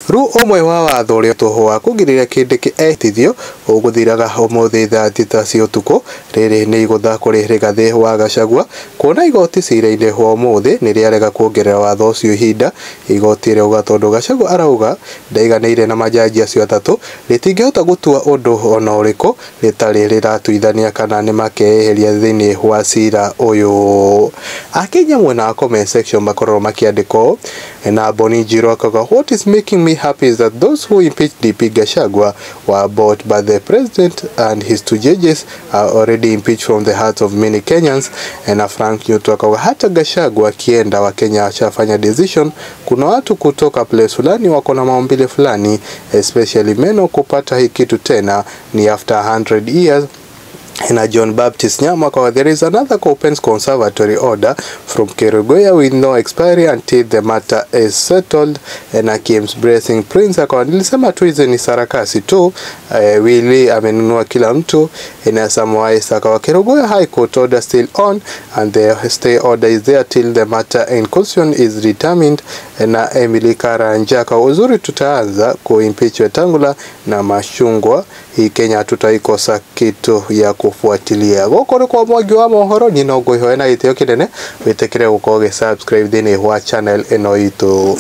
Ru ũmwe wa watho ũrĩa tũhũ wa kũgirĩrĩria Kindiki etithio ũgũthiraga ũmũthĩ thaa 3 cia ũtukũ. Rĩrĩ nĩ igũtha kũrĩ Rigathĩ wa Gachagua kuona igoti cira-inĩ wa ũmũthĩ nĩ rĩarega kuongerera watho ũcio ihinda. Igoti rĩauga tondũ Gachagua arauga ndaiganĩire na majaji acio atatũ, rĩtingĩhota gũtua ũndũ ona ũrĩkũ rĩtarĩ rĩratuithania kana nĩmakeyeheria thĩinĩ wa cira ũyũ. Akenya mwena wa comment section makoragwo makĩandĩka ũũ na Boni Njirũ akauga, "What is making me happy is that those who impeached DP Gachagua were bought by the president and his two judges are already impeached from the hearts of many Kenyans." Na Frank Newton akauga, "Hata Gachagua akienda, Wakenya washafanya decision. Kuna watu kutoka place fulani wako na maumbile fulani, especially meno. Kupata hii kitu tena ni after 100 years." Na John Baptist Nyama kwa, "There is another Copen's conservatory order from Kerugoya with no expiry until the matter is settled." Na James Blessing Prince akawa, "Nilisema tu hizi ni sarakasi tu, Willy amenunua kila mtu." Na Samuel akawa, "Kerugoya High Court order still on and the stay order is there till the matter in question is determined." Na Emily Karanja akawa, "Uzuri tutaanza kuimpeach Wetangula na Mashungwa, hii Kenya hatutaikosa kitu ya kufuatilia." Gũkũ nĩ kwa Mwangi wa mohoro, niĩ no ngwĩhoya na gĩtĩo kĩnene wĩtĩkĩre gũkorwo ũgĩ subscribe thĩinĩ wa channel ĩno itũ.